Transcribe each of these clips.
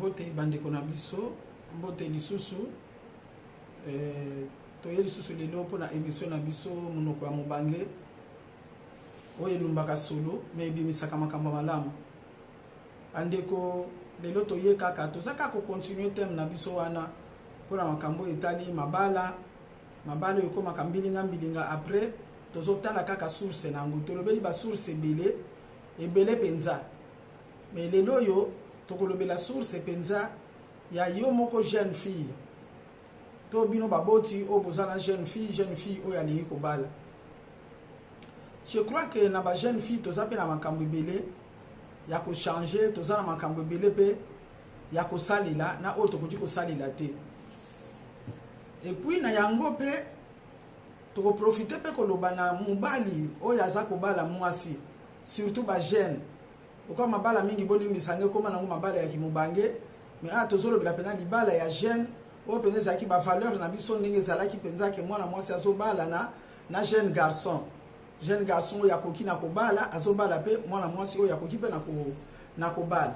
Mbote bandeko na biso, mbote lisusu. Eh, toye lisusu lelo mpo na emission na biso monoko ya mobange oyo elumbaka solo me ebimisaka makambo ya malamu. Bandeko, lelo toye kaka, toza kaka kocontinue thème na biso wana mpo na makambo oyo etali mabala. Mabala oyo ekomaka mbilinga mbilinga après tozotala kaka source na yango. Tolobeli ba source ebele ebele mpenza, mais lelo oyo tokolobela source mpenza ya yo moko jeune fille to bino baboti oyo boza na jeune fille, jeune fille oyo alingi kobala. Je crois que na ba jeune fille toza mpe na makambo ebele ya kochanger, toza na makambo ebele mpe ya kosalela na oyo tokoki kosalela te. Et puis na yango mpe tokoprofite mpe koloba na mobali oyo aza kobala mwasi, surtout ba jeune. Lokola mabala mingi, bolimbisa ngai, ekóma nango mabala ya kimobange, mais awa tozolobela mpenza libala ya jeune oyo mpenza ezalaki ba valeur na biso ndenge ezalaki mpenza ke mwana mwasi azobala na jeune garçon. Jeune garçon oyo akoki na kobala azobala mpe mwana mwasi oyo akoki mpe na kobala.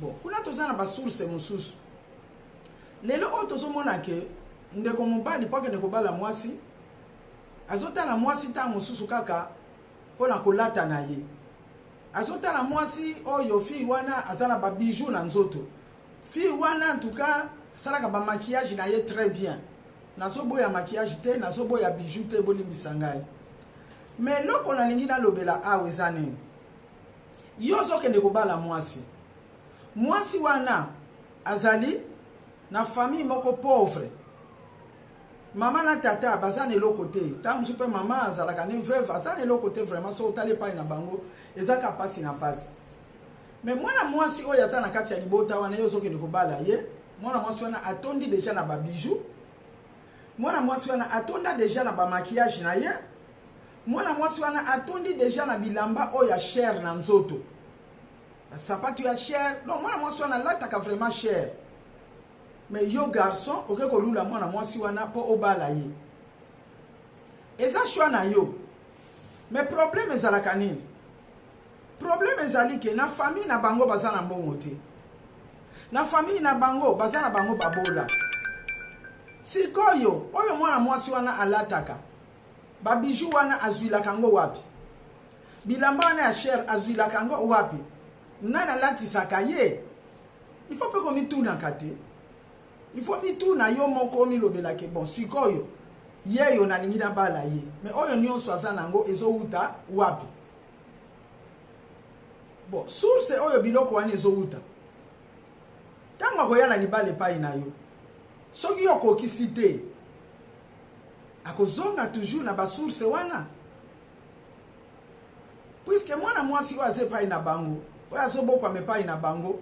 Bon, kuna toza na basource mosusu. Lelo oyo tozomona ke ndeko mobali mpo akende kobala mwasi, azotala mwasi ntango mosusu kaka mpo na kolata na ye. Azotala mwasi oyo, fille wana aza na babijou na nzoto, fille wana en tout cas asalaka bamaquillage na ye très bien. Nazoboya maquillage te, nazoboya bijou te, bolimbisa ngai. Mais eloko nalingi nalobela awa eza nini? Yo ozokende kobala mwasi, mwasi wana azali na famille moko pauvre, mama na tata baza na eloko te. Ntango mosusu mpe mama azalaka ne veuve, aza na eloko te vraiment. So otali epai na bango, ezaka mpasi na mpasi. Mais mwana mwasi oyo aza na kati ya libota wana, ye ozokende kobala ye, mwana mwasi wana atondi déjà na babijou, mwana mwasi wana atonda déjà na bamaquillage na ye, mwana mwasi wana atondi déjà na bilamba oyo ya cher na nzoto, basapatu ya cher. Donc mwana mwasi wana alataka vraiment cher. Mais yo garçon oke kolula mwana mwasi wana mpo obala ye, eza choix na yo. Mais problème ezalaka nini? Problème ezali ke na famille na bango baza na mbongo te, na famille na bango baza na bango babola. Sikoyo oyo mwana mwasi wana alataka, babijou wana azwilaka yango wapi? Bilamba wana ya cher azwilaka yango wapi? Nani alatisaka ye? Il faut mpe komitunaka te, il faut mituna yo moko, omilobelake: bon, sikoyo ye yo nalingi nabala ye, mais oyo nyonso aza nango ezowuta wapi? Bon, source oyo biloko wana ezowuta, ntango akoya na libala epai na yo, soki yo okokisi te, akozonga toujours na basource wana, puisque mwana mwasi oyo aza epai na bango, oyo azobokwama epai na bango,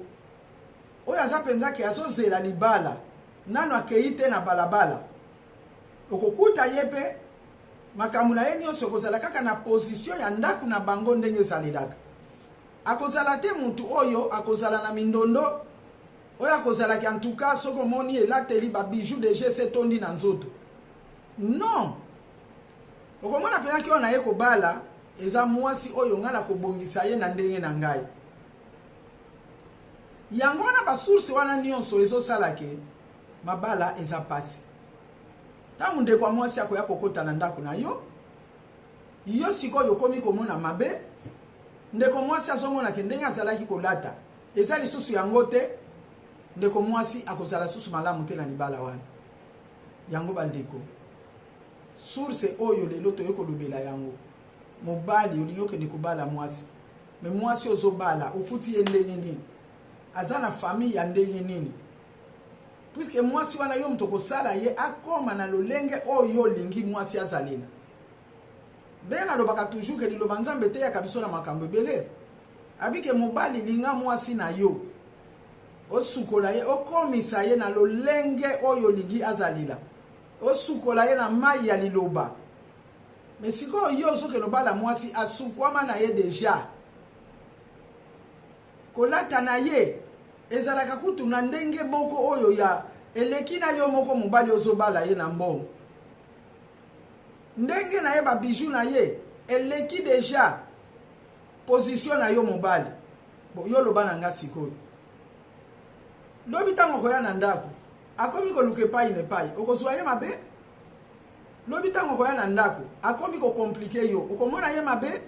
oyo aza mpenza ke azozela libala, nano akei te na balabala, okokuta ye mpe makambo na ye nyonso ekozala kaka na position ya ndako na bango ndenge ezalelaka. Akozala te mutu oyo akozala na mindondo, oyo akozalaki en tout cas soki omoni elateli babijou de gc etondi na nzoto. Non, okomona mpenzaki oyo naye kobala eza mwasi oyo ngai nakobongisa ye na ndenge na ngai. Yango wana basource wana nyonso ezosala ke mabala eza mpasi. Ntango ndeko ya mwasi akoya kokota na ndako na yo, yo sikoyo okomi komona mabe. Ndeko mwasi azomona ke ndenge azalaki kolata eza lisusu yango te. Ndeko mwasi akozala susu malamu te na libala wana. Yango bandeko, source oyo lelo toye kolobela yango: mobali olingi okende kobala mwasi, mais mwasi ozobala okuti ye ndenge nini? Aza na famille ya ndenge nini? Puisque mwasi wana, yo moto okosala ye akóma na lolenge oyo olingi mwasi azalela. Ndenge nalobaka toujours ke liloba Nzambe eteyaka biso na makambo ebele, abike mobali, linga mwasi na yo, osukola ye, okomisa ye na lolenge oyo olingi azalela, osukola ye na mai ya liloba. Mais sikoyo yo ozokende obala mwasi asukwama na ye déjà, kolata na ye ezalaka kutu na ndenge moko oyo ya eleki na yo moko mobali ozobala ye na mbongo. Ndenge na ye, babijou na ye eleki déjà position na yo mobali. Bon, yo loba na nga sikoyo. Lobi ntango okoya na ndako, akomi koluka epai na epai, okozwa ye mabe? Lobi ntango okoya na ndako, akomi kocompliquer yo, okomona ye mabe?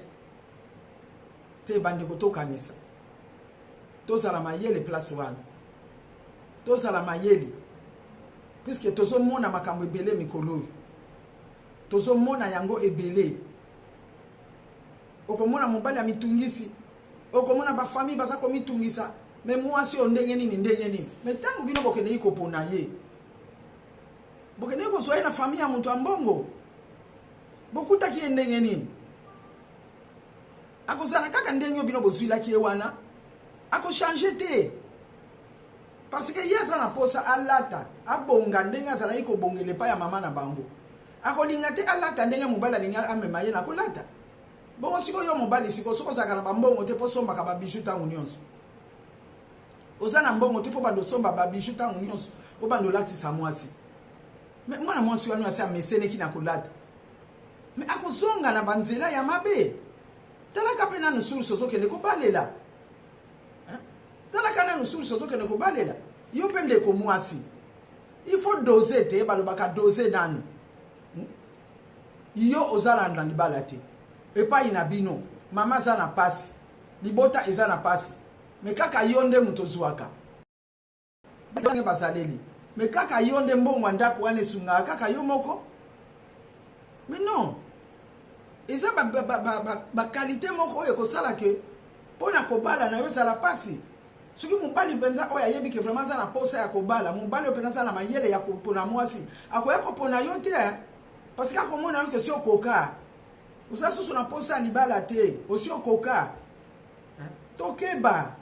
Te, bandeko, tokanisa, tozala mayele place wana, tozala mayele, puisque tozomona makambo ebele mikolo oyo, tozomona yango ebele. Okomona mobali amitungisi, okomona bafamille baza komitungisa, mais mwasi oyo ndenge nini, ndenge nini? Mais ntango bino bokendeki kopona ye, bokendeki kozwa ye na famille ya moto ya mbongo, bokutaki ye ndenge nini? Akozala kaka ndenge oyo bino bozwilaki ye wana, akochanger te, parce que ye aza na posa alata, abonga ndenge azalaki kobongela epai ya mama na bango. Akolinga te alata ndenge mobali alingi amema ye na kolata bongo. Sikoyo yo mobali, sikoyo soki ozalaka na bambongo te mpo osombaka babijoux ntango nyonso, oza na mbongo te mpo bando osomba babijoux ntango nyonso, obanda olatisa mwasi, mais mwana mwasi wana asi ameseneki na kolata, mais akozonga na banzela ya mabe. Talaka mpe nanu source ozokende kobalela, talaka nanu source ozokende kobalela. Yo mpe ndeko mwasi, il faut doser te, balobaka dose nanu. Yo oza na libala te, epai na bino mama aza na pasi, libota eza na pasi, mais kaka yo nde moto ozwaka ndenge bazaleli, mais kaka yo nde mbongo ya ndako wana esungaka kaka yo moko. Mais non, eza baqualité moko oyo ekosala ke mpo na kobala na yo ezala mpasi. Soki mobali mpenza oyo ayebi ke vraiment aza na posa ya kobala, mobali oyo mpenza aza na mayele ya kopona mwasi, akoya kopona yo te, parce que akomona yo ke si okoka, oza susu na posa ya libala te, osi okoka. Tokeba,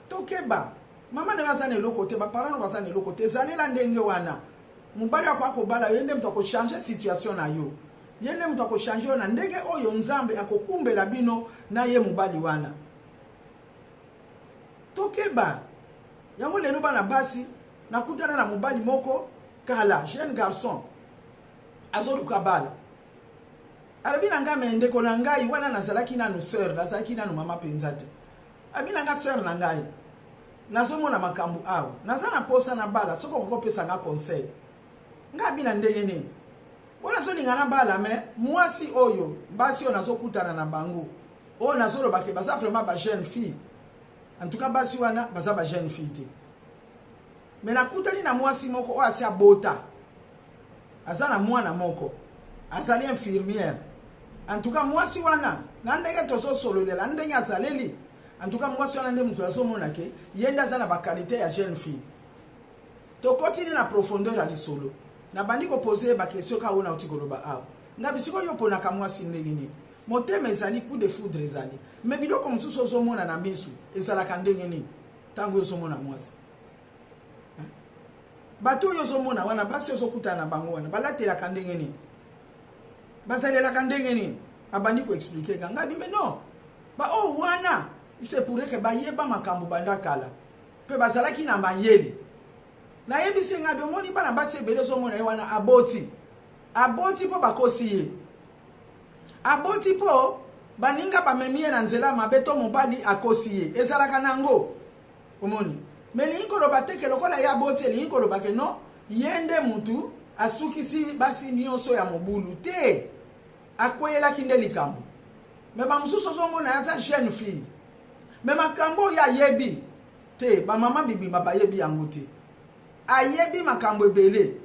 tokeba. Mama na yo aza na eloko te, baparent no baza na eloko te, ezalela ndenge wana. Mobali akoya kobala yo, ye nde moto akochanger situation na yo, ye nde moto akochanger yo na ndenge oyo Nzambe akokumbela bino na ye mobali wana. Tokeba yango. Lelo bana basi, nakutana na mobali moko kala, jeune garçon azoluka bala. Alobi na ngai: "Mais ndeko na ngai wana, nazalaki nanu sœur, nazalaki nanu mama mpenza te." Abi na nga: "Sœur na ngai, nazomona makambo awa, naza na posa na bala, soki okoki kopesa nga conseil." Ngai abi: "Na ndenge nini oyo nazolinga na bala? Mais mwasi oyo, basi oyo nazokutana na bango, oyo nazoloba ke baza vraiment bajeune fille, en tout cas basi wana baza bajeune fille te. Mais nakutani na mwasi moko oyo asi abota, aza na mwana moko, azali infirmière. En tout cas mwasi wana, na ndenge tozosololela, ndenge azaleli, en tout cas mwasi wana nde moto azomona ke ye nde aza na baqualité ya jeune fille." Tokotini na profondeur ya lisolo, nabandi koposer ye baquestion kaka oyo nauti koloba awa. Nga bisiko oyo oponaka mwasi ndenge nini? Motema ezali, coup de foudre ezali, mais biloko mosusu ozomona na misu ezalaka ndenge nini ntango oyo ozomona mwasi? Bato oyo ozomona wana, basi ozokutana na bango wana, balatelaka ndenge nini? Bazalelaka ndenge nini? Abandi koexpliquer nga. Ngai bime non, baoyo wana, c'est pour que bayeba makambo banda kala mpe bazalaki na mayele. Nayebisi ngai bi: "Omoni bana basi ebele ozomona ye wana, aboti, aboti mpo bakosi ye, aboti mpo baninga bamemi ye na nzela mabe to mobali akosi ye." Ezalaka nango, omoni. Mais elingi koloba te ke lokola ye aboti, elingi koloba ke non, ye nde mutu asukisi basi nyonso ya mobulu te. Akweyelaki nde likambo. Mais bamosusu ozomona ye aza jeune fille, mais makambo oyo ayebi te, bamama bibima bayebi yango te. Ayebi makambo ebele.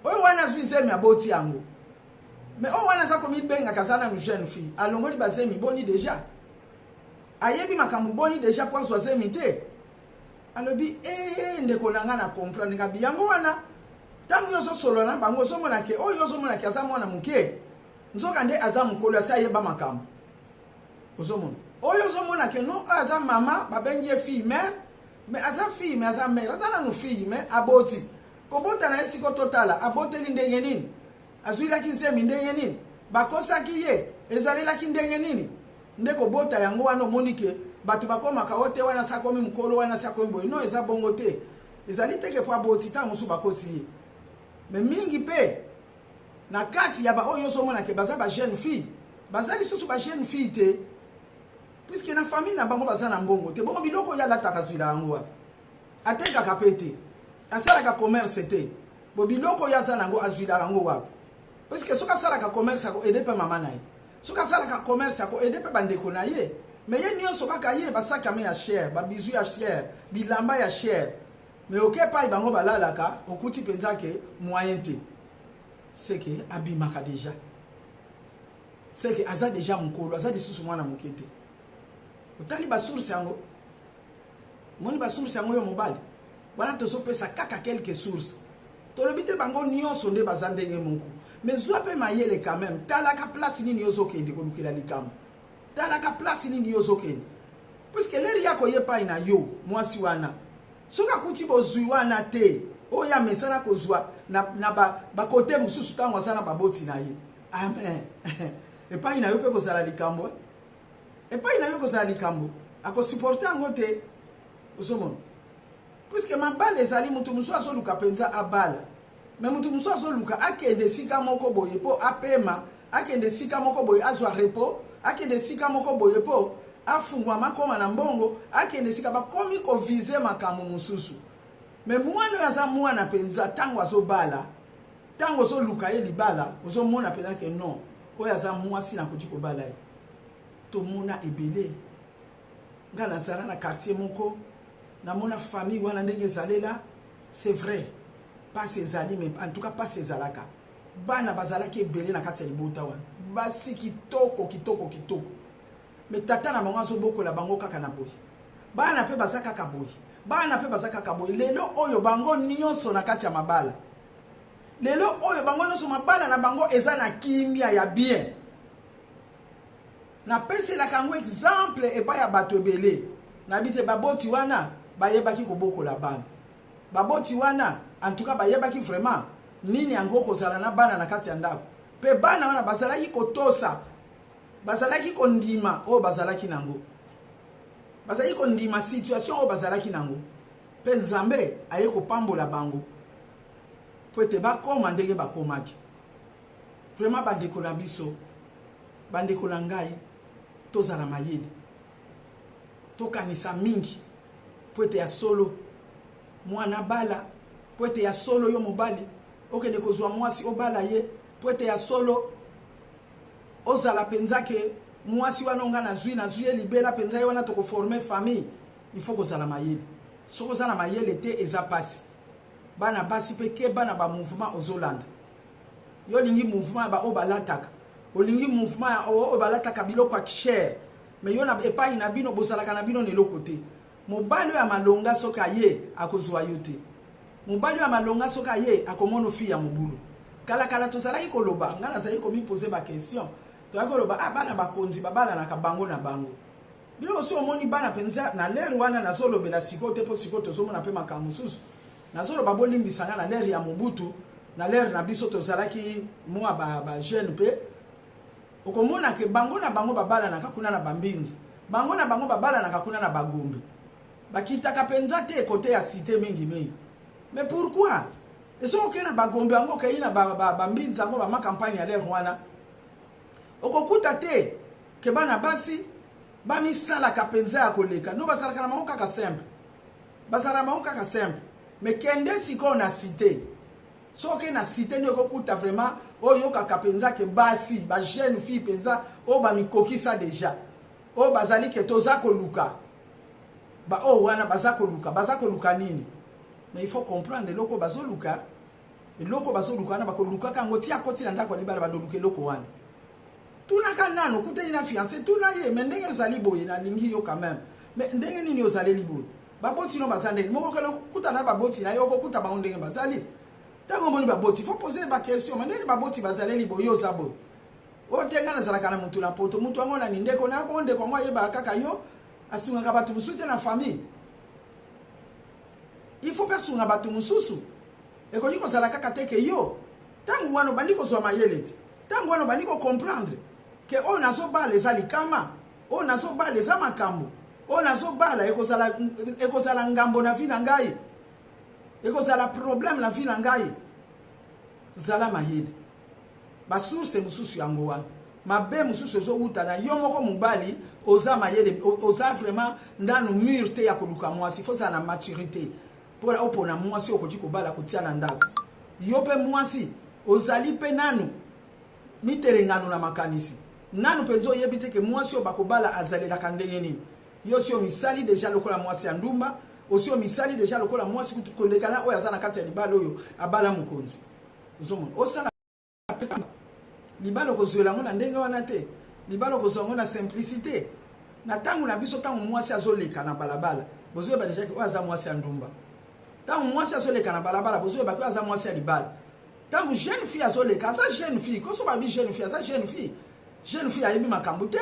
Oyo wana azwi zemi, aboti yango, mais oyo wana aza komibengaka aza nanu jeune fille, alongoli bazemi boni déjà? Ayebi makambo boni déjà po azwa zemi te? Alobi: "E ndeko na ngai, na comprendre." Ngabi: "Yango wana, ntango yo ozosolola na bango, ozomona ke oyo ozomona ke aza mwana moke, nzoka nde aza mokolo, asi ayeba makambo. Ozomona oyo ozomona ke non, oyo aza mama, babengi ye fille mère, mais aza fille, mais aza mère, aza nanu fille, mais aboti. Kobota na ye siko, totala aboteli ndenge nini, azwilaki zemi ndenge nini, bakosaki ye, ezalelaki ndenge nini nde kobota yango wana. Omoni ke bato bakomaka o te, wana si akomi mokolo, wana si akomi boye. Non, eza bongo te. Ezali teke po aboti, ntango mosusu bakosi ye. Mais mingi mpe na kati ya baoyo ozomona ke baza bajeune fille, baza lisusu bajeune fille te, puisque na famille na bango baza na mbongo te. Bongo biloko oyo alataka, zwila yango wapi? Atekaka mpe te, asalaka commerce te. Bo biloko oyo aza nango azwilaka yango wapi? Puisque soki asalaka commerce ako aider mpe mama na ye, soki asalaka commerce ako aider mpe bandeko na ye. Mais ye nyonso kaka ye, basaki ame ya cher, babizu ya cher, bilamba ya cher. Mais oke epai bango balalaka, okuti mpenza ke moyen te. Seke abimaka deja, seke aza deja mokolo, aza lisusu mwana moke te. Otali basource yango, omoni basource yango. Yo mobali wana, tozopesa kaka quelques sources, tolobi te bango nyonso nde baza ndenge moko. Mais zwa mpe mayele quand même, talaka place nini ozokende kolukela likambo, talaka place nini ozokende, puisque l'heure ya koya epai na yo, mwasi wana, soki akuti bozwi wana te oyo amesana kozwa na bakote ba mosusu ntango aza na baboti na ye, amen, epai na yo mpe kozala likambo, epai na yo kozala likambo, akosupporter yango te. Ozomona, puisque mabala ezali, moto mosusu azoluka mpenza abala, mais moto mosusu azoluka akende esika moko boye mpo apema, akende esika moko boye azwa repos, akende esika moko boye mpo afungwama, akóma na mbongo, akende esika bakomi koviser makambo mosusu. Mais mwana oyo aza mwana mpenza, ntango azobala, ntango ozoluka ye libala, ozomona mpenza ke non, oyo aza mwasi nakoki kobala ye. Tomona ebele. Nga nazala na quartier moko, namona famille wana ndenge ezalela. C'est vrai, pasi ezali, mais en tout cas pasi ezalaka. Bana bazalaki ebele na kati ya libota wana, basi kitoko kitoko kitoko, mais tata na bango azobokola bango kaka na boye. Bana mpe baza kaka boye, bana mpe baza kaka boye. Lelo oyo bango nyonso na kati ya mabala, lelo oyo bango nyonso mabala na bango eza na kimia ya bien. Napeselaka yango exemple epai ya bato ebele. Nayebi te, baboti wana bayebaki kobokola bana. Baboti wana en tout cas bayebaki vraiment nini yango kozala na bana na kati ya ndako. Mpe bana wana bazalaki kotosa, bazalaki kondima oyo bazalaki nango, bazalaki kondima situation oyo bazalaki nango. Mpe Nzambe aye kopambola bango po ete bakóma ndenge bakomaki. Vraiment, bandeko na biso, bandeko na ngai, tozala mayele, tokanisa mingi po ete ya solo mwana bala, po ete ya solo yo mobali okende kozwa mwasi obala ye, po ete ya solo ozala mpenza ke mwasi wana onga nazwi, nazwi ye libela mpenza, ye wana tokoformer famille. Il faut kozala mayele. Soki oza na mayele te, eza mpasi. Bana basi mpe, keba na bamouvement ozolanda. Yo olingi mouvement ya baoyo balataka, olingi mouvement ya oyo balataka biloko ya cher, mais yo na epai na bino bozalaka na bino na eloko te. Mobali oyo ya malonga, soki aye, akozwa yo te. Mobali oyo ya malonga, soki aye, akomona fille ya mobulu. Kalakala tozalaki koloba, ngai nazalaki komipose baquestion, toyaki koloba: ah, bana bakonzi babalanaka bango na bango. Bino bosi omoni bana mpenza na l'heure wana nazolobela sikoyo te, mpo sikoyo tozomona mpe makambo mosusu nazoloba. Bolimbisa nga, na l'heure ya Mobutu, na l'heure na biso tozalaki mwa bajeune ba mpe okomona ke bango na bango babalanaka kuna na bambinza, bango na bango babalanaka kuna na bagombe, bakitaka mpenza te kote ya cité mingimingi. Mais pourquoi? Esoki okei na bagombe yango, okei na bambinza yango, bama campagne ya l'heure wana, okokuta te ke bana basi bamisalaka mpenza ya koleka. No, bazalaka na bango kaka simple, bazalaka na bango kaka simple. Mais kende sikoyo na cité. Soki okei na cité nde okokuta vraiment oyo oyokaka mpenza ke basi, bajeune fille mpenza oyo bamikokisa déjà, oyo bazali ke toza koluka, baoyo wana baza koluka, baza koluka nini? Mais il faut comprendre eloko bazoluka. Eloko bazoluka wana, bakolukaka yango ti akoti na ndako ya libala. Bandoluka eloko wana, tunaka nano, okutani na fiancé, tuna ye: mais ndenge ozali boye, nalingi yo quand même, mais ndenge nini ozaleli boye? Baboti no baza ndenge moko? Okende okutana na baboti na ye, okokuta bango ndenge bazali. Ntango omoni baboti, faut poser baquestion: mais ndenge baboti bazaleli boye, yo oza boye? Oyo te, ngai nazalaka na mutu na poto. Mutu yango nani? Ndeko na bongo? Ndeko yango ayebaka kaka yo, asungaka bato mosusu te na famille. Il faut mpe asunga bato mosusu. Ekoki kozala kaka te ke yo. Ntango wana obandi kozwa mayele te, ntango wana obandi kocomprendre ke oyo nazobala eza likama, oyo nazobala eza makambo, oyo nazobala ekozala, ekozala ngambo na vie na ngai, ekozala problème na vie na ngai. Zala mayele. Basource mosusu yango wana. Mabe mosusu ezowuta na yo moko mobali. Oza mayele, oza vraiment ndanu mûr te ya koluka mwasi. Faut ozala na maturité. Mpo opona mwasi okoki kobala kotia na ndako. Yo mpe mwasi ozali mpe nanu mitelengano na makanisi, nanu mpenza oyebi te ke mwasi oyo bakobala azalelaka ndenge nini. Yo si omisali deja lokola mwasi ya ndumba, osi omisali deja lokola mwasi kutu koleka na oyo aza na kati ya libala oyo abala mokonzi. Ozomona osala libala, okozwela yango na ndenge wana te. Libala okozwa yango na simplicité. Na ntango na biso, ntango mwasi azoleka na balabala, bozoyeba deja ke oyo aza mwasi ya ndumba. Ntango mwasi azoleka na balabala, bozoyeba ke oyo aza mwasi ya libala. Ntango jeune fille azoleka, aza jeune fille, koso babi jeune fille, aza jeune fille. Jeune fille ayebi makambo te,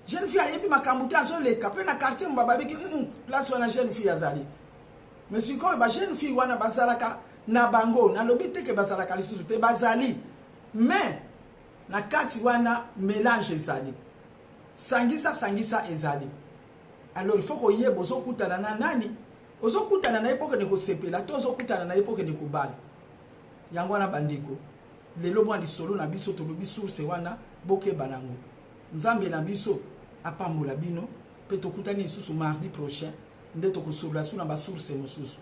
jeune fille ayebi makambo te, azoleka mpe na quartier mo bababiki place wana jeune fille azali. Mais sikoyo bajeune fille wana bazalaka na bango, nalobi te ke bazalaka lisusu te, bazali, mais na kati wana mélange ezali, sangisa sangisa ezali. Alors il faut koyeba ozokutana na nani, ozokutana na ye mpo kende kosepela to ozokutana na ye mpo kende kobala. Yango wana bandeko, lelo mwa lisolo na biso tolobi source wana, bokeba nango. Nzambe na biso apambola bino, mpe tokutani lisusu mardi prochain nde tokosolola su na basource mosusu.